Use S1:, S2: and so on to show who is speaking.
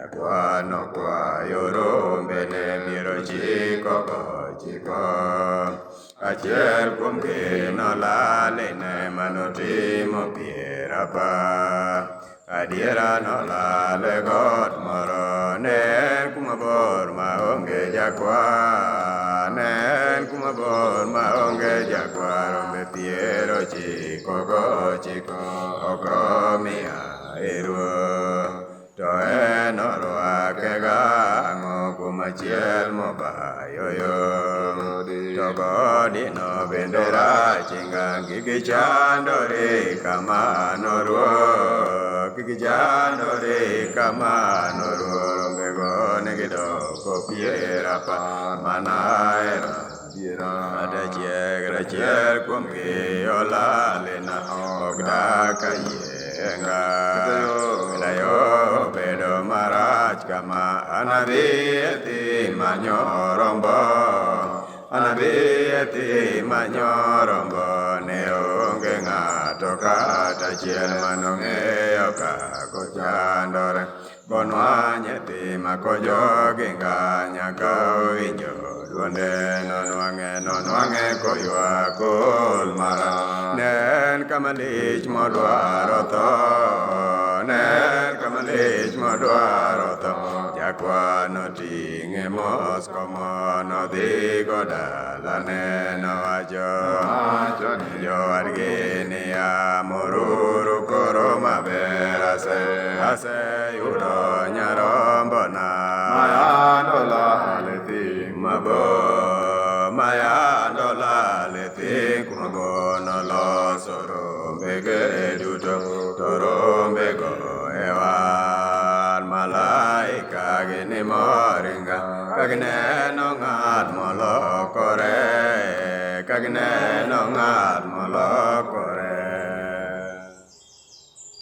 S1: Jakwano kwayo rombene 94. Achiel kuomgi nolal ine manotimo 10. Adiera nolal e got moro, ne en kuma bor maonge jakwath, ne en kuma bor maonge jakwath. Rombe 99 ok romi ae Ruoth, to en orwake gang'o kuom achiel mobayo yo. To godino bende rach ngang', kik ichandori kamano Ruoth, kik ichandori kamano Ruoth. Rombego ne gidoko 10 mana ahero kata achiel kuomgi olalna ok dak ayienga. Kata yo obedo marach kama, anadhi e thim manyo rombo, anadhi e thim manyo rombo. Ne onge ng'ato kata achiel manong'eyo kaka ochandore. Konwanye thim kojogi nga nyaka owinjo duonde nonwang'e nonwang'e koywak kool mara. Ne en kama lich modwaro tho, ne en kama lich modwaro tho. Jakwath noting'e mos komono odhigo dalane nowacho jowadgi niya, moruru koro maber aseyudo nyarombona.
S2: Mayando lal e thim.
S1: Mabor, mayando lal e thim kuma bor noloso rombege duto, to rombego e wan. Malaika gini moringa ka gineno ng'at molokore, ka gineno ng'at molokore.